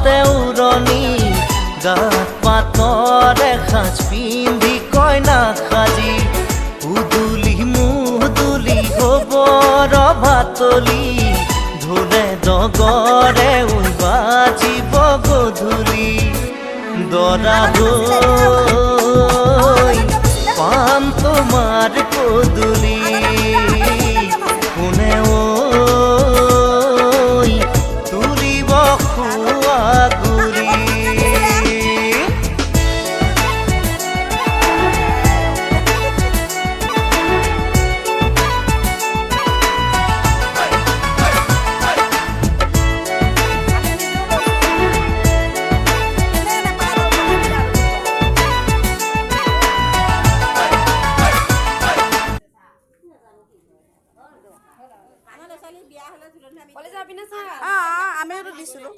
মূৰতে উৰণি, গাত পাতৰে সাজ পিন্ধি কইনা সাজি, উদুলি মুদুলি হ'ব ৰভাতলি, ঢোলে ডগৰে বাজিব গধূলি, দৰা হৈ পাম তোমাৰ পদূলি, কোনে ঐ তুলিব সুৱাগুৰি। অঁ, আমিওতো দিছিলোঁ।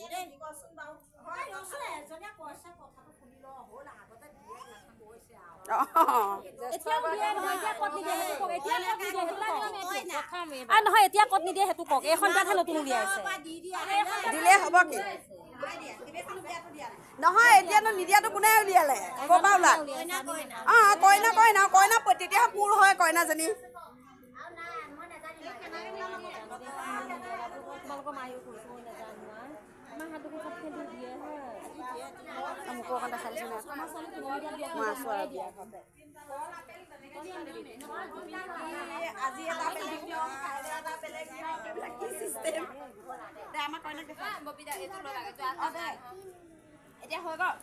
নহয়, এতিয়া ক'ত নিদিয়ে সেইটো কওক। এইখন বিয়াতহে নতুন উলিয়াইছে। দিলে হ'ব কি নহয়, এতিয়ানো নিদিয়াটো কোনে উলিয়ালে? ক'ৰ পৰা ওলাল? অঁ, কইনা কইনা কইনা তেতিয়াহে পুৰ হয় কইনাজনী। মোকো অকণ দেখাই দিছোঁ। মই আছোঁ আৰু বিয়া ঘৰতে। আজি এটা বেলেগ নিয়ম, কাইলৈ এটা বেলেগ নিয়ম, এইবিলাক কি চিষ্টেম? দে আমাৰ কইনাক দেখা। অঁ, দে এতিয়া হৈ গ'ল।